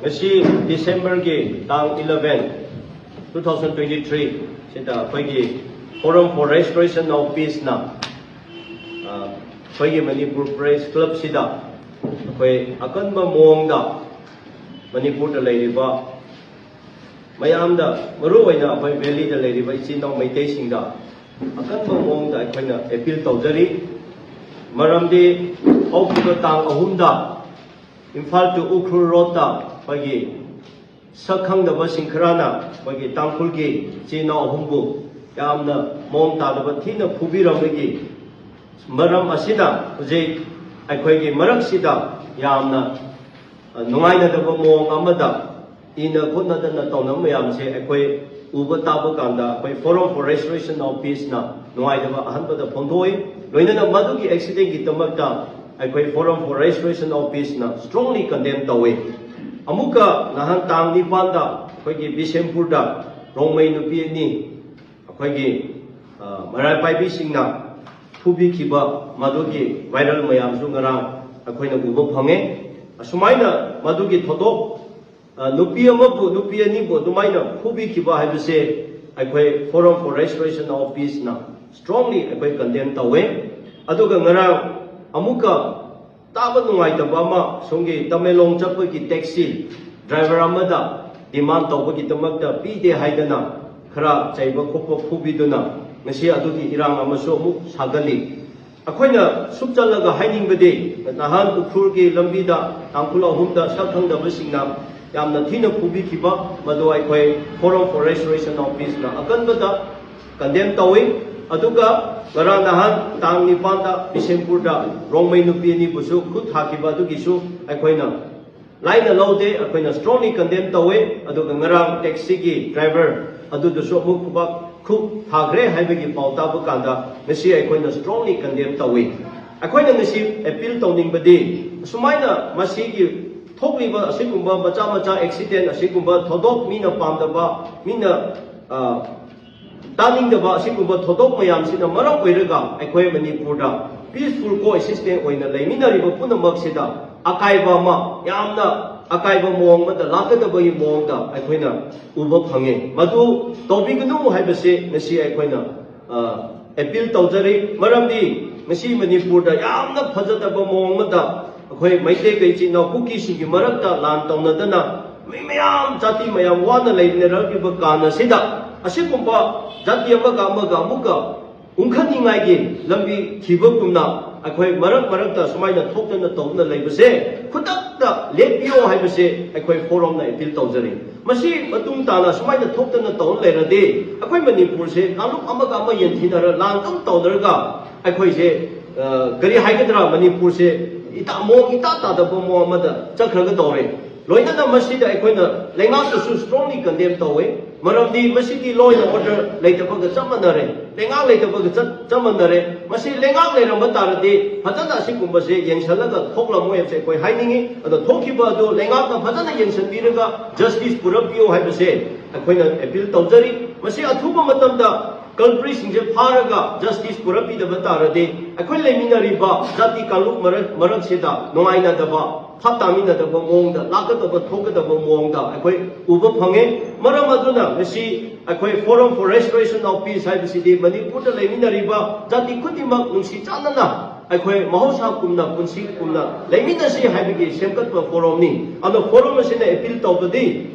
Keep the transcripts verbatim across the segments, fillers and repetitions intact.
ꯉꯁꯤ ꯗꯤꯁꯦꯝꯕꯔꯒꯤ ꯇꯥꯡ eleven, two thousand twenty three ꯁꯤꯗ ꯑꯩꯈꯣꯏꯒꯤ Forum for Restoration of Peaceꯅ, ꯑ, ꯑꯩꯈꯣꯏꯒꯤ ꯃꯅꯤꯄꯨꯔ ꯄ꯭ꯔꯦꯁ ꯀ꯭ꯂꯕꯁꯤꯗ ꯑꯩꯈꯣꯏ ꯑꯀꯟꯕ ꯃꯑꯣꯡꯗ ꯃꯅꯤꯄꯨꯔꯗ ꯂꯩꯔꯤꯕ ꯃꯌꯥꯝꯗ, ꯃꯔꯨꯑꯣꯏꯅ ꯑꯩꯈꯣꯏ ꯚꯦꯂꯤꯗ ꯂꯩꯔꯤꯕ ꯏꯆꯤꯟ ꯏꯅꯥꯎ ꯃꯩꯇꯩꯁꯤꯡꯗ ꯑꯀꯟꯕ ꯃꯑꯣꯡꯗ ꯑꯩꯈꯣꯏꯅ ꯑꯦꯄꯤꯜ ꯇꯧꯖꯔꯤ꯫ ꯃꯔꯝꯗꯤ ꯍꯧꯈꯤꯕ ꯇꯥꯡ ꯑꯍꯨꯝꯗ ꯏꯝꯐꯥꯜ to ꯎꯈ꯭ꯔꯨꯜ ꯔꯣꯗꯇ ꯑꯩꯈꯣꯏꯒꯤ ꯁꯛ ꯈꯪꯗꯕꯁꯤꯡ ꯈꯔꯅ ꯑꯩꯈꯣꯏꯒꯤ ꯇꯥꯡꯈꯨꯜꯒꯤ ꯏꯆꯤꯟ ꯏꯅꯥꯎ ꯑꯍꯨꯝꯕꯨ ꯌꯥꯝꯅ ꯃꯑꯣꯡ ꯇꯥꯗꯕ ꯊꯤꯅ ꯐꯨꯕꯤꯔꯝꯕꯒꯤ ꯃꯔꯝ ꯑꯁꯤꯅ ꯍꯧꯖꯤꯛ ꯑꯩꯈꯣꯏꯒꯤ ꯃꯔꯛꯁꯤꯗ ꯌꯥꯝꯅ, ꯑ, ꯅꯨꯡꯉꯥꯏꯅꯗꯕ ꯃꯑꯣꯡ ꯑꯃꯗ ꯏꯅ ꯈꯣꯠꯅꯗꯅ ꯇꯧꯅꯕ ꯃꯌꯥꯝꯁꯦ ꯑꯩꯈꯣꯏ ꯎꯕ ꯇꯥꯕ ꯀꯥꯟꯗ ꯑꯩꯈꯣꯏ Forum for Restoration of Peaceꯅ ꯅꯨꯡꯉꯥꯏꯇꯕ ꯑꯍꯥꯟꯕꯗ ꯐꯣꯡꯗꯣꯛꯏ꯫ ꯂꯣꯏꯅꯅ ꯃꯗꯨꯒꯤ ꯑꯦꯛꯁꯤꯗꯦꯟꯒꯤꯗꯃꯛꯇ ꯑꯩꯈꯣꯏ Forum for Restoration of Peaceꯅ strongly condemn ꯇꯧꯏ꯫ ꯑꯃꯨꯛꯀ ꯅꯍꯥꯟ ꯇꯥꯡ ꯅꯤꯄꯥꯟꯗ ꯑꯩꯈꯣꯏꯒꯤ ꯕꯤꯁꯦꯝꯄꯨꯔꯗ ꯔꯣꯡꯃꯩ ꯅꯨꯄꯤ ꯑꯅꯤ ꯑꯩꯈꯣꯏꯒꯤ, ꯑ, ꯃꯔꯥꯏ ꯄꯥꯏꯕꯤꯁꯤꯡꯅ ꯐꯨꯕꯤꯈꯤꯕ ꯃꯗꯨꯒꯤ ꯚꯥꯏꯔꯦꯜ ꯃꯌꯥꯝꯁꯨ ꯉꯔꯥꯡ ꯑꯩꯈꯣꯏꯅ ꯎꯕ ꯐꯪꯉꯦ꯫ ꯑꯁꯨꯃꯥꯏꯅ ꯃꯗꯨꯒꯤ ꯊꯧꯗꯣꯛ, ꯑ, ꯅꯨꯄꯤ ꯑꯃꯕꯨ, ꯅꯨꯄꯤ ꯑꯅꯤꯕꯨ ꯑꯗꯨꯃꯥꯏꯅ ꯐꯨꯕꯤꯈꯤꯕ ꯍꯥꯏꯕꯁꯦ ꯑꯩꯈꯣꯏ Forum for Restoration of Peaceꯅ strongly ꯑꯩꯈꯣꯏ condemn ꯇꯧꯋꯦ꯫ ꯑꯗꯨꯒ ꯉꯔꯥꯡ ꯑꯃꯨꯛꯀ ꯇꯥꯕ ꯅꯨꯡꯉꯥꯏꯇꯕ ꯑꯃ, ꯁꯣꯝꯒꯤ ꯇꯃꯦꯡꯂꯣꯡ ꯆꯠꯄꯒꯤ ꯇꯦꯛꯁꯤ ꯗ꯭ꯔꯥꯏꯚꯔ ꯑꯃꯗ ꯗꯤꯃꯥꯟ ꯇꯧꯕꯒꯤꯗꯃꯛꯇ ꯄꯤꯗꯦ ꯍꯥꯏꯗꯅ ꯈꯔ ꯆꯩꯕ ꯈꯣꯠꯄ ꯐꯨꯕꯤꯗꯨꯅ ꯉꯁꯤ ꯑꯗꯨꯒꯤ ꯏꯔꯥꯡ ꯑꯃꯁꯨ ꯑꯃꯨꯛ ꯁꯥꯒꯠꯂꯤ꯫ ꯑꯩꯈꯣꯏꯅ ꯁꯨꯞ ꯆꯠꯂꯒ ꯍꯥꯏꯅꯤꯡꯕꯗꯤ, ꯅꯍꯥꯟ ꯎꯈ꯭ꯔꯨꯜꯒꯤ ꯂꯝꯕꯤꯗ ꯇꯥꯡꯈꯨꯜ ꯑꯍꯨꯝꯗ ꯁꯛ ꯈꯪꯗꯕꯁꯤꯡꯅ ꯌꯥꯝꯅ ꯊꯤꯅ ꯐꯨꯕꯤꯈꯤꯕ, ꯃꯗꯨ ꯑꯩꯈꯣꯏ Forum for Restoration of Peaceꯅ ꯑꯀꯟꯕꯗ condemn ꯇꯧꯏ꯫ ꯑꯗꯨꯒ ꯉꯔꯥꯡ ꯅꯍꯥꯟ ꯇꯥꯡ ꯅꯤꯄꯥꯟꯗ ꯕꯤꯁꯦꯝꯄꯨꯔꯗ ꯔꯣꯡꯃꯩ ꯅꯨꯄꯤ ꯑꯅꯤꯕꯨꯁꯨ ꯈꯨꯠ ꯊꯥꯈꯤꯕ ꯑꯗꯨꯒꯤꯁꯨ ꯑꯩꯈꯣꯏꯅ ꯂꯥꯏꯅ ꯂꯧꯗꯦ, ꯑꯩꯈꯣꯏꯅ strongly condemn ꯇꯧꯋꯦ꯫ ꯑꯗꯨꯒ ꯉꯔꯥꯡ ꯇꯦꯛꯁꯤꯒꯤ ꯗ꯭ꯔꯥꯏꯚꯔ ꯑꯗꯨꯗꯁꯨ ꯑꯃꯨꯛ ꯈꯨꯕꯥꯛ ꯈꯨꯠ ꯊꯥꯈ꯭ꯔꯦ ꯍꯥꯏꯕꯒꯤ ꯄꯥꯎ ꯇꯥꯕ ꯀꯥꯟꯗ ꯉꯁꯤ ꯑꯩꯈꯣꯏꯅ strongly condemn ꯇꯧꯋꯤ꯫ ꯑꯩꯈꯣꯏꯅ ꯉꯁꯤ ꯑꯦꯄꯤꯜ ꯇꯧꯅꯤꯡꯕꯗꯤ, ꯑꯁꯨꯃꯥꯏꯅ ꯃꯁꯤꯒꯤ ꯊꯣꯛꯂꯤꯕ ꯑꯁꯤꯒꯨꯝꯕ ꯃꯆꯥ ꯃꯆꯥ ꯑꯦꯛꯁꯤꯗꯦꯟ, ꯑꯁꯤꯒꯨꯝꯕ ꯊꯧꯗꯣꯛ, ꯃꯤꯅ ꯄꯥꯝꯗꯕ, ꯃꯤꯅ, ꯑ, ꯇꯥꯅꯤꯡꯗꯕ ꯑꯁꯤꯒꯨꯝꯕ ꯊꯧꯗꯣꯛ ꯃꯌꯥꯝꯁꯤꯅ ꯃꯔꯝ ꯑꯣꯏꯔꯒ ꯑꯩꯈꯣꯏ ꯃꯅꯤꯄꯨꯔꯗ peaceful coexistence ꯑꯣꯏꯅ ꯂꯩꯃꯤꯟꯅꯔꯤꯕ ꯄꯨꯝꯅꯃꯛꯁꯤꯗ ꯑꯀꯥꯏꯕ ꯑꯃ, ꯌꯥꯝꯅ ꯑꯀꯥꯏꯕ ꯃꯑꯣꯡ ꯑꯃꯗ ꯂꯥꯛꯀꯗꯕꯒꯤ ꯃꯑꯣꯡꯗ ꯑꯩꯈꯣꯏꯅ ꯎꯕ ꯐꯪꯉꯦ꯫ ꯃꯗꯨ ꯇꯧꯕꯤꯒꯅꯨ ꯍꯥꯏꯕꯁꯦ ꯉꯁꯤ ꯑꯩꯈꯣꯏꯅ ꯑꯦꯄꯤꯜ ꯇꯧꯖꯔꯤ꯫ ꯃꯔꯝꯗꯤ ꯉꯁꯤ ꯃꯅꯤꯄꯨꯔꯗ ꯌꯥꯝꯅ ꯐꯖꯗꯕ ꯃꯑꯣꯡ ꯑꯃꯗ ꯑꯩꯈꯣꯏ ꯃꯩꯇꯩ ꯏꯆꯤꯟ ꯏꯅꯥꯎ ꯀꯨꯀꯤꯁꯤꯡꯒꯤ ꯃꯔꯛꯇ ꯂꯥꯟ ꯇꯧꯅꯗꯅ ꯃꯤ ꯃꯌꯥꯝ, ꯖꯥꯇꯤ ꯃꯌꯥꯝ ꯋꯥꯅ ꯂꯩꯃꯤꯟꯅꯔꯛꯂꯤꯕ ꯀꯥꯟ ꯑꯁꯤꯗ, ꯑꯁꯤꯒꯨꯝꯕ ꯖꯥꯇꯤ ꯑꯃꯒ ꯑꯃꯒ ꯑꯃꯨꯛꯀ ꯎꯪꯈꯠꯅꯤꯡꯉꯥꯏꯒꯤ ꯂꯝꯕꯤ ꯊꯤꯕꯒꯨꯝꯅ ꯑꯩꯈꯣꯏ ꯃꯔꯛ ꯃꯔꯛꯇ ꯁꯨꯃꯥꯏꯅ ꯊꯣꯛꯇꯅ ꯇꯧꯗꯨꯅ ꯂꯩꯕꯁꯦ ꯈꯨꯗꯛꯇ ꯂꯦꯞꯄꯤꯌꯣ ꯍꯥꯏꯕꯁꯦ ꯑꯩꯈꯣꯏ ꯐꯣꯔꯝꯅ ꯑꯦꯄꯤꯜ ꯇꯧꯖꯔꯤ꯫ ꯃꯁꯤ ꯃꯇꯨꯡ ꯇꯥꯅ ꯁꯨꯃꯥꯏꯅ ꯊꯣꯛꯇꯅ ꯇꯧꯔ ꯂꯩꯔꯗꯤ ꯑꯩꯈꯣꯏ ꯃꯅꯤꯄꯨꯔꯁꯦ ꯀꯥꯡꯂꯨꯞ ꯑꯃꯒ ꯑꯃ ꯌꯦꯟꯊꯤꯅꯔ ꯂꯥꯟ ꯑꯗꯨꯝ ꯇꯧꯅꯔꯒ ꯑꯩꯈꯣꯏꯁꯦ, ꯑ, ꯀꯔꯤ ꯍꯥꯏꯒꯗ꯭ꯔꯥ, ꯃꯅꯤꯄꯨꯔꯁꯦ ꯏꯇꯥ ꯃꯑꯣꯡ ꯏꯇꯥ ꯇꯥꯗꯕ ꯃꯑꯣꯡ ꯑꯃꯗ ꯆꯠꯈ꯭ꯔꯒ ꯇꯧꯔꯦ꯫ ꯂꯣꯏꯅꯅ ꯃꯁꯤꯗ ꯑꯩꯈꯣꯏꯅ ꯂꯩꯉꯥꯛꯇꯁꯨ strongly condemn ꯇꯧꯋꯦ꯫ ꯃꯔꯝꯗꯤ ꯃꯁꯤꯗꯤ law and order ꯂꯩꯇꯕꯒ ꯆꯞ ꯃꯥꯟꯅꯔꯦ, ꯂꯩꯉꯥꯛ ꯂꯩꯇꯕꯒ ꯆꯞ ꯆꯞ ꯃꯥꯟꯅꯔꯦ꯫ ꯃꯁꯤ ꯂꯩꯉꯥꯛ ꯂꯩꯔꯝꯕ ꯇꯥꯔꯗꯤ ꯐꯖꯅ ꯑꯁꯤꯒꯨꯝꯕꯁꯦ ꯌꯦꯡꯁꯤꯜꯂꯒ ꯊꯣꯛꯂꯝꯃꯣꯏ ꯍꯥꯏꯕꯁꯦ ꯑꯩꯈꯣꯏ ꯍꯥꯏꯅꯤꯡꯉꯤ꯫ ꯑꯗꯣ ꯊꯣꯛꯈꯤꯕ ꯑꯗꯨ ꯂꯩꯉꯥꯛꯅ ꯐꯖꯅ ꯌꯦꯡꯁꯤꯟꯕꯤꯔꯒ justice ꯄꯨꯔꯛꯄꯤꯌꯨ ꯍꯥꯏꯕꯁꯦ ꯑꯩꯈꯣꯏꯅ ꯑꯦꯄꯤꯜ ꯇꯧꯖꯔꯤ꯫ ꯃꯁꯤ ꯑꯊꯨꯕ ꯃꯇꯝꯗ culpritꯁꯤꯡꯁꯦ ꯐꯥꯔꯒ justice ꯄꯨꯔꯛꯄꯤꯗꯕ ꯇꯥꯔꯗꯤ ꯑꯩꯈꯣꯏ ꯂꯩꯃꯤꯟꯅꯔꯤꯕ ꯖꯥꯇꯤ ꯀꯥꯡꯂꯨꯞ ꯃꯔꯛ ꯃꯔꯛꯁꯤꯗ ꯅꯨꯡꯉꯥꯏꯅꯗꯕ, ꯐꯠ ꯇꯥꯃꯤꯟꯅꯗꯕ ꯃꯑꯣꯡꯗ, ꯂꯥꯛꯀꯗꯕ ꯊꯣꯛꯀꯗꯕ ꯃꯑꯣꯡꯗ ꯑꯩꯈꯣꯏ ꯎꯕ ꯐꯪꯉꯦ꯫ ꯃꯔꯝ ꯑꯗꯨꯅ ꯉꯁꯤ ꯑꯩꯈꯣꯏ Forum for Restoration of Peace ꯍꯥꯏꯕꯁꯤꯗꯤ ꯃꯅꯤꯄꯨꯔꯗ ꯂꯩꯃꯤꯟꯅꯔꯤꯕ ꯖꯥꯇꯤ ꯈꯨꯗꯤꯡꯃꯛ ꯅꯨꯡꯁꯤ ꯆꯥꯟꯅꯅ ꯑꯩꯈꯣꯏ ꯃꯍꯧꯁꯥ ꯀꯨꯝꯅ, ꯄꯨꯟꯁꯤ ꯀꯨꯝꯅ ꯂꯩꯃꯤꯟꯅꯁꯤ ꯍꯥꯏꯕꯒꯤ ꯁꯦꯝꯒꯠꯄ forumꯅꯤ꯫ ꯑꯗꯣ forum ꯑꯁꯤꯅ ꯑꯦꯄꯤꯜ ꯇꯧꯕꯗꯤ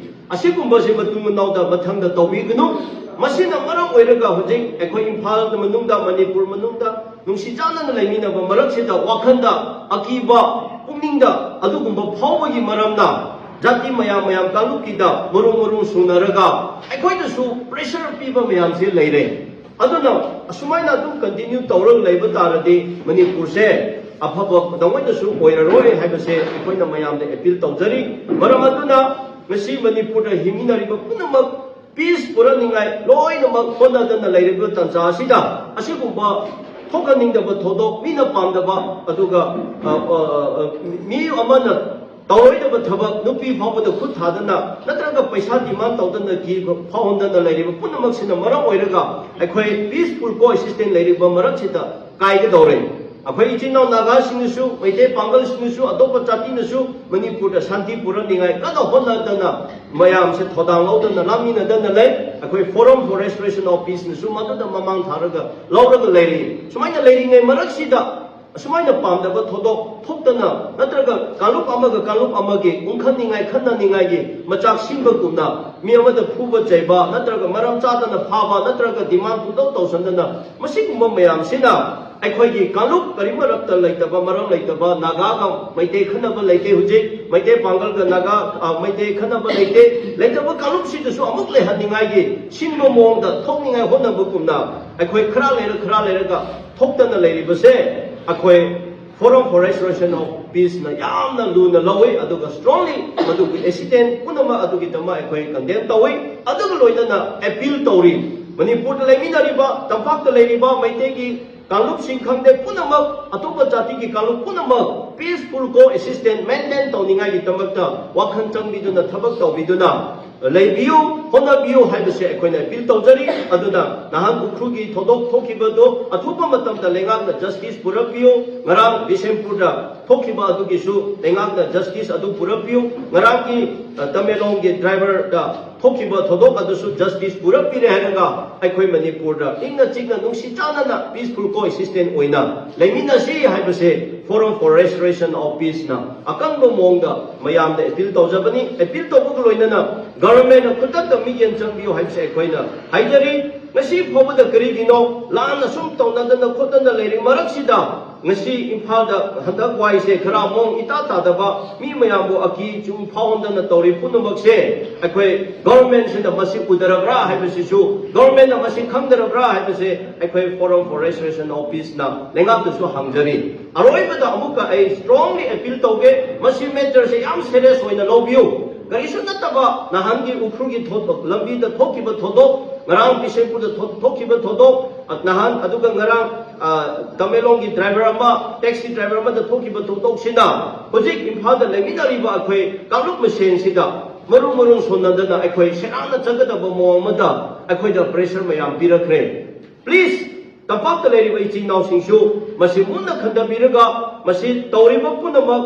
ꯑꯁꯤꯒꯨꯝꯕꯁꯤ ꯃꯇꯨꯡ ꯃꯅꯥꯎꯗ ꯃꯊꯪꯗ ꯇꯧꯕꯤꯒꯅꯨ꯫ ꯃꯁꯤꯅ ꯃꯔꯝ ꯑꯣꯏꯔꯒ ꯍꯧꯖꯤꯛ ꯑꯩꯈꯣꯏ ꯏꯝꯐꯥꯜ ꯃꯅꯨꯡꯗ, ꯃꯅꯤꯄꯨꯔ ꯃꯅꯨꯡꯗ ꯅꯨꯡꯁꯤ ꯆꯥꯟꯅꯅ ꯂꯩꯃꯤꯟꯅꯕ ꯃꯔꯛꯁꯤꯗ ꯋꯥꯈꯜꯗ ꯑꯀꯤꯕ, ꯄꯨꯛꯅꯤꯡꯗ ꯑꯗꯨꯒꯨꯝꯕ ꯐꯥꯎꯕꯒꯤ ꯃꯔꯝꯅ ꯖꯥꯇꯤ ꯃꯌꯥꯝ ꯃꯌꯥꯝ ꯀꯥꯡꯂꯨꯞꯀꯤꯗ ꯃꯔꯨ ꯃꯔꯨ ꯁꯨꯅꯔꯒ ꯑꯩꯈꯣꯏꯗꯁꯨ pressure ꯄꯤꯕ ꯃꯌꯥꯝꯁꯦ ꯂꯩꯔꯦ꯫ ꯑꯗꯨꯅ ꯑꯁꯨꯃꯥꯏꯅ ꯑꯗꯨꯝ continue ꯇꯧꯔꯒ ꯂꯩꯕ ꯇꯥꯔꯗꯤ ꯃꯅꯤꯄꯨꯔꯁꯦ ꯑꯐꯕ ꯇꯉꯣꯏꯗꯁꯨ ꯑꯣꯏꯔꯔꯣꯏ ꯍꯥꯏꯕꯁꯦ ꯑꯩꯈꯣꯏꯅ ꯃꯌꯥꯝꯗ ꯑꯦꯄꯤꯜ ꯇꯧꯖꯔꯤ꯫ ꯃꯔꯝ ꯑꯗꯨꯅ ꯉꯁꯤ ꯃꯅꯤꯄꯨꯔꯗ ꯍꯤꯡꯃꯤꯟꯅꯔꯤꯕ ꯄꯨꯝꯅꯃꯛ peace ꯄꯨꯔꯛꯅꯤꯡꯉꯥꯏ ꯂꯣꯏꯅꯃꯛ ꯍꯣꯠꯅꯗꯅ ꯂꯩꯔꯤꯕ ꯇꯥꯟꯖꯥ ꯑꯁꯤꯗ ꯑꯁꯤꯒꯨꯝꯕ ꯊꯣꯛꯍꯟꯅꯤꯡꯗꯕ ꯊꯧꯗꯣꯛ, ꯃꯤꯅ ꯄꯥꯝꯗꯕ, ꯑꯗꯨꯒ, ꯑ, ꯑ, ꯑ, ꯃꯤ ꯑꯃꯅ ꯇꯧꯔꯣꯏꯗꯕ ꯊꯕꯛ, ꯅꯨꯄꯤ ꯐꯥꯎꯕꯗ ꯈꯨꯠ ꯊꯥꯗꯅ ꯅꯠꯇ꯭ꯔꯒ ꯄꯩꯁꯥ demand ꯇꯧꯗꯅ ꯀꯤ ꯐꯥꯎꯍꯟꯗꯅ ꯂꯩꯔꯤꯕ ꯄꯨꯝꯅꯃꯛꯁꯤꯅ ꯃꯔꯝ ꯑꯣꯏꯔꯒ ꯑꯩꯈꯣꯏ peaceful coexistence ꯂꯩꯔꯤꯕ ꯃꯔꯛꯁꯤꯗ ꯀꯥꯏꯒꯗꯧꯔꯦ꯫ ꯑꯩꯈꯣꯏ ꯏꯆꯤꯟ ꯏꯅꯥꯎ ꯅꯥꯒꯥꯁꯤꯡꯅꯁꯨ, ꯃꯩꯇꯩ ꯄꯥꯡꯒꯜꯁꯤꯡꯅꯁꯨ, ꯑꯇꯣꯞꯄ ꯖꯥꯇꯤꯅꯁꯨ ꯃꯅꯤꯄꯨꯔꯗ ꯁꯥꯟꯇꯤ ꯄꯨꯔꯛꯅꯤꯡꯉꯥꯏ ꯀꯟꯅ ꯍꯣꯠꯅꯗꯅ, ꯃꯌꯥꯝꯁꯦ ꯊꯧꯗꯥꯡ ꯂꯧꯗꯅ ꯂꯥꯛꯃꯤꯟꯅꯗꯅ ꯂꯩ꯫ ꯑꯩꯈꯣꯏ Forum for Restoration of Peace ꯅꯁꯨ ꯃꯗꯨꯗ ꯃꯃꯥꯡ ꯊꯥꯔꯒ ꯂꯧꯔꯒ ꯂꯩꯔꯤ꯫ ꯁꯨꯃꯥꯏꯅ ꯂꯩꯔꯤꯉꯩ ꯃꯔꯛꯁꯤꯗ ꯑꯁꯨꯃꯥꯏꯅ ꯄꯥꯝꯗꯕ ꯊꯧꯗꯣꯛ ꯊꯣꯛꯇꯅ, ꯅꯠꯇ꯭ꯔꯒ ꯀꯥꯡꯂꯨꯞ ꯑꯃꯒ ꯀꯥꯡꯂꯨꯞ ꯑꯃꯒꯤ ꯎꯪꯈꯠꯅꯤꯡꯉꯥꯏ, ꯈꯠꯅꯅꯤꯡꯉꯥꯏꯒꯤ ꯃꯆꯥꯛ ꯁꯤꯟꯕꯒꯨꯝꯅ, ꯃꯤ ꯑꯃꯗ ꯐꯨꯕ ꯆꯩꯕ, ꯅꯠꯇ꯭ꯔꯒ ꯃꯔꯝ ꯆꯥꯗꯅ ꯐꯥꯕ, ꯅꯠꯇ꯭ꯔꯒ demand ꯄꯨꯡꯇꯧ ꯇꯧꯁꯟꯗꯅ, ꯃꯁꯤꯒꯨꯝꯕ ꯃꯌꯥꯝꯁꯤꯅ ꯑꯩꯈꯣꯏꯒꯤ ꯀꯥꯡꯂꯨꯞ ꯀꯔꯤꯃꯔꯛꯇ ꯂꯩꯇꯕ, ꯃꯔꯝ ꯂꯩꯇꯕ, ꯅꯥꯒꯥꯒ ꯃꯩꯇꯩ ꯈꯠꯅꯕ ꯂꯩꯇꯦ ꯍꯧꯖꯤꯛ, ꯃꯩꯇꯩ ꯄꯥꯡꯒꯜꯒ ꯅꯥꯒꯥ, ꯑ, ꯃꯩꯇꯩ ꯈꯠꯅꯕ ꯂꯩꯇꯦ, ꯂꯩꯇꯕ ꯀꯥꯡꯂꯨꯞꯁꯤꯗꯁꯨ ꯑꯃꯨꯛ ꯂꯩꯍꯟꯅꯤꯡꯉꯥꯏꯒꯤ ꯁꯤꯟꯕ ꯃꯑꯣꯡꯗ ꯊꯣꯛꯅꯤꯡꯉꯥꯏ ꯍꯣꯠꯅꯕꯒꯨꯝꯅ, ꯑꯩꯈꯣꯏ ꯈꯔ ꯂꯩꯔ ꯈꯔ ꯂꯩꯔꯒ ꯊꯣꯛꯇꯅ ꯂꯩꯔꯤꯕꯁꯦ, ꯑꯩꯈꯣꯏ Forum for Restoration of Peace ꯅ ꯌꯥꯝꯅ ꯂꯨꯅ ꯂꯧꯏ, ꯑꯗꯨꯒ strongly ꯃꯗꯨꯒꯤ incident ꯄꯨꯝꯅꯃꯛ ꯑꯗꯨꯒꯤꯗꯃꯛ ꯑꯩꯈꯣꯏ condemn ꯇꯧꯏ꯫ ꯑꯗꯨꯒ ꯂꯣꯏꯅꯅ appeal ꯇꯧꯔꯤ, ꯃꯅꯤꯄꯨꯔꯗ ꯂꯩꯃꯤꯟꯅꯔꯤꯕ, ꯇꯝꯄꯥꯛꯇ ꯂꯩꯔꯤꯕ ꯃꯩꯇꯩꯒꯤ ꯀꯥꯡꯂꯨꯞꯁꯤꯡ ꯈꯪꯗꯦ, ꯄꯨꯝꯅꯃꯛ, ꯑꯇꯣꯞꯄ ꯖꯥꯇꯤꯒꯤ ꯀꯥꯡꯂꯨꯞ ꯄꯨꯝꯅꯃꯛ peaceful coexistence maintain ꯇꯧꯅꯤꯡꯉꯥꯏꯒꯤꯗꯃꯛꯇ ꯋꯥꯈꯜ ꯆꯪꯕꯤꯗꯨꯅ, ꯊꯕꯛ ꯇꯧꯕꯤꯗꯨꯅ ꯂꯩꯕꯤꯌꯨ, ꯍꯣꯠꯅꯕꯤꯌꯨ ꯍꯥꯏꯕꯁꯦ ꯑꯩꯈꯣꯏꯅ appeal ꯇꯧꯖꯔꯤ꯫ ꯑꯗꯨꯅ ꯅꯍꯥꯟ ꯎꯈ꯭ꯔꯨꯜꯒꯤ ꯊꯧꯗꯣꯛ ꯊꯣꯛꯈꯤꯕꯗꯨ ꯑꯊꯨꯕ ꯃꯇꯝꯗ ꯂꯩꯉꯥꯛꯅ justice ꯄꯨꯔꯛꯄꯤꯌꯨ꯫ ꯉꯔꯥꯡ ꯕꯤꯁꯦꯝꯄꯨꯔꯗ ꯊꯣꯛꯈꯤꯕ ꯑꯗꯨꯒꯤꯁꯨ ꯂꯩꯉꯥꯛꯅ justice ꯑꯗꯨ ꯄꯨꯔꯛꯄꯤꯌꯨ꯫ ꯉꯔꯥꯡꯒꯤ, ꯑ, ꯇꯃꯦꯡꯂꯣꯡꯒꯤ driver ꯗ ꯊꯣꯛꯈꯤꯕ ꯊꯧꯗꯣꯛ ꯑꯗꯨꯁꯨ justice ꯄꯨꯔꯛꯄꯤꯔꯦ ꯍꯥꯏꯔꯒ ꯑꯩꯈꯣꯏ ꯃꯅꯤꯄꯨꯔꯗ ꯏꯪꯅ ꯆꯤꯛꯅ ꯅꯨꯡꯁꯤ ꯆꯥꯟꯅꯅ peaceful coexistence ꯑꯣꯏꯅ ꯂꯩꯃꯤꯟꯅꯁꯤ ꯍꯥꯏꯕꯁꯦ Forum for Restoration of Peace ꯅ ꯑꯀꯟꯕ ꯃꯑꯣꯡꯗ ꯃꯌꯥꯝꯗ appeal ꯇꯧꯖꯕꯅꯤ꯫ Appeal ꯇꯧꯕꯒ ꯂꯣꯏꯅꯅ government ꯅ ꯈꯨꯗꯛꯇ ꯃꯤꯠꯌꯦꯡ ꯆꯪꯕꯤꯌꯨ ꯍꯥꯏꯕꯁꯦ ꯑꯩꯈꯣꯏꯅ ꯍꯥꯏꯖꯔꯤ꯫ ꯉꯁꯤ ꯐꯥꯎꯕꯗ ꯀꯔꯤꯒꯤꯅꯣ ꯂꯥꯟꯅ ꯁꯨꯝ ꯇꯧꯅꯗꯅ ꯈꯣꯠꯇꯅ ꯂꯩꯔꯤ ꯃꯔꯛꯁꯤꯗ, ꯉꯁꯤ ꯏꯝꯐꯥꯜꯗ ꯍꯟꯗꯛ ꯋꯥꯏꯁꯦ ꯈꯔ ꯃꯑꯣꯡ ꯏꯇꯥ ꯇꯥꯗꯕ, ꯃꯤ ꯃꯌꯥꯝꯕꯨ ꯑꯀꯤ ꯆꯨꯝ ꯐꯥꯎꯍꯟꯗꯅ ꯇꯧꯔꯤ ꯄꯨꯝꯅꯃꯛꯁꯦ ꯑꯩꯈꯣꯏ government ꯁꯤꯅ ꯃꯁꯤ ꯎꯗꯔꯕ꯭ꯔꯥ ꯍꯥꯏꯕꯁꯤꯁꯨ, government ꯅ ꯃꯁꯤ ꯈꯪꯗꯔꯕ꯭ꯔꯥ ꯍꯥꯏꯕꯁꯦ ꯑꯩꯈꯣꯏ Forum for Restoration of Peace ꯅ ꯂꯩꯉꯥꯛꯇꯁꯨ ꯍꯪꯖꯔꯤ꯫ ꯑꯔꯣꯏꯕꯗ ꯑꯃꯨꯛꯀ ꯑꯩ strongly appeal ꯇꯧꯒꯦ, ꯃꯁꯤ matter ꯁꯦ ꯌꯥꯝ serious ꯑꯣꯏꯅ ꯂꯧꯕꯤꯌꯨ꯫ ꯀꯔꯤꯁꯨ ꯅꯠꯇꯕ ꯅꯍꯥꯟꯒꯤ ꯎꯈ꯭ꯔꯨꯜꯒꯤ ꯊꯧꯗꯣꯛ, ꯂꯝꯕꯤꯗ ꯊꯣꯛꯈꯤꯕ ꯊꯧꯗꯣꯛ, ꯉꯔꯥꯡ ꯕꯤꯁꯦꯝꯄꯨꯔꯗ ꯊꯣꯛ-, ꯊꯣꯛꯈꯤꯕ ꯊꯧꯗꯣꯛ, ꯑ, ꯅꯍꯥꯟ, ꯑꯗꯨꯒ ꯉꯔꯥꯡ, ꯑ, ꯇꯃꯦꯡꯂꯣꯡꯒꯤ driver ꯑꯃ, taxi driver ꯑꯃꯗ ꯊꯣꯛꯈꯤꯕ ꯊꯧꯗꯣꯛꯁꯤꯅ ꯍꯧꯖꯤꯛ ꯏꯝꯐꯥꯜꯗ ꯂꯩꯃꯤꯟꯅꯔꯤꯕ ꯑꯩꯈꯣꯏ ꯀꯥꯡꯂꯨꯞ ꯃꯁꯦꯟꯁꯤꯗ ꯃꯔꯨ ꯃꯔꯨ ꯁꯣꯟꯅꯗꯅ ꯑꯩꯈꯣꯏ ꯁꯦꯔꯥꯟꯅ ꯆꯠꯀꯗꯕ ꯃꯑꯣꯡ ꯑꯃꯗ ꯑꯩꯈꯣꯏꯗ pressure ꯃꯌꯥꯝ ꯄꯤꯔꯛꯈ꯭ꯔꯦ꯫ Please, ꯇꯝꯄꯥꯛꯇ ꯂꯩꯔꯤꯕ ꯏꯆꯤꯟ ꯏꯅꯥꯎꯁꯤꯡꯁꯨ ꯃꯁꯤ ꯃꯨꯟꯅ ꯈꯟꯊꯕꯤꯔꯒ, ꯃꯁꯤ ꯇꯧꯔꯤꯕ ꯄꯨꯝꯅꯃꯛ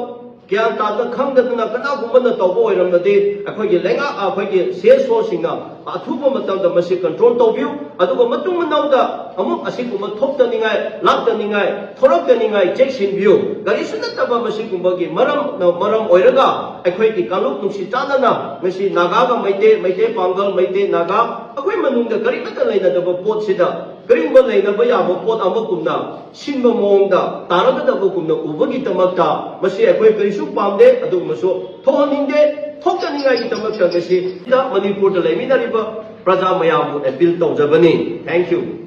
ꯒ꯭ꯌꯥꯟ ꯇꯥꯗ ꯈꯪꯗꯗꯅ ꯀꯅꯥꯒꯨꯝꯕꯅ ꯇꯧꯕ ꯑꯣꯏꯔꯝꯂꯗꯤ, ꯑꯩꯈꯣꯏꯒꯤ ꯂꯩꯉꯥꯛ, ꯑꯩꯈꯣꯏꯒꯤ ꯁꯤ ꯑꯦꯁ ꯑꯣꯁꯤꯡꯅ ꯑꯊꯨꯕ ꯃꯇꯝꯗ ꯃꯁꯤ ꯀꯟꯇ꯭ꯔꯣꯜ ꯇꯧꯕꯤꯌꯨ, ꯑꯗꯨꯒ ꯃꯇꯨꯡ ꯃꯅꯥꯎꯗ ꯑꯃꯨꯛ ꯑꯁꯤꯒꯨꯝꯕ ꯊꯣꯛꯇꯅꯤꯡꯉꯥꯏ, ꯂꯥꯛꯇꯅꯤꯡꯉꯥꯏ, ꯊꯣꯔꯛꯇꯅꯤꯡꯉꯥꯏ ꯆꯦꯛꯁꯤꯟꯕꯤꯌꯨ꯫ ꯀꯔꯤꯁꯨ ꯅꯠꯇꯕ ꯃꯁꯤꯒꯨꯝꯕꯒꯤ ꯃꯔꯝꯅ ꯃꯔꯝ ꯑꯣꯏꯔꯒ ꯑꯩꯈꯣꯏꯒꯤ ꯀꯥꯡꯂꯨꯞ ꯅꯨꯡꯁꯤ ꯆꯥꯟꯅꯅ ꯉꯁꯤ ꯅꯥꯒꯥꯒ ꯃꯩꯇꯩ, ꯃꯩꯇꯩ ꯄꯥꯡꯒꯜ, ꯃꯩꯇꯩ ꯅꯥꯒꯥ, ꯑꯩꯈꯣꯏ ꯃꯅꯨꯡꯗ ꯀꯔꯤꯃꯠꯇ ꯂꯩꯅꯗꯕ ꯄꯣꯠꯁꯤꯗ ꯀꯔꯤꯒꯨꯝꯕ ꯂꯩꯅꯕ ꯌꯥꯕ ꯄꯣꯠ ꯑꯃꯒꯨꯝꯅ ꯁꯤꯟꯕ ꯃꯑꯣꯡꯗ ꯇꯥꯔꯒꯗꯕꯒꯨꯝꯅ ꯎꯕꯒꯤꯗꯃꯛꯇ ꯃꯁꯤ ꯑꯩꯈꯣꯏ ꯀꯔꯤꯁꯨ ꯄꯥꯝꯗꯦ, ꯑꯗꯨꯒꯨꯝꯕꯁꯨ ꯊꯣꯛꯍꯟꯅꯤꯡꯗꯦ꯫ ꯊꯣꯛꯇꯅꯤꯡꯉꯥꯏꯒꯤꯗꯃꯛꯇ ꯉꯁꯤ ꯃꯅꯤꯄꯨꯔꯗ ꯂꯩꯃꯤꯟꯅꯔꯤꯕ ꯄ꯭ꯔꯖꯥ ꯃꯌꯥꯝꯕꯨ ꯑꯦꯄꯤꯜ ꯇꯧꯖꯕꯅꯤ꯫ Thank you꯫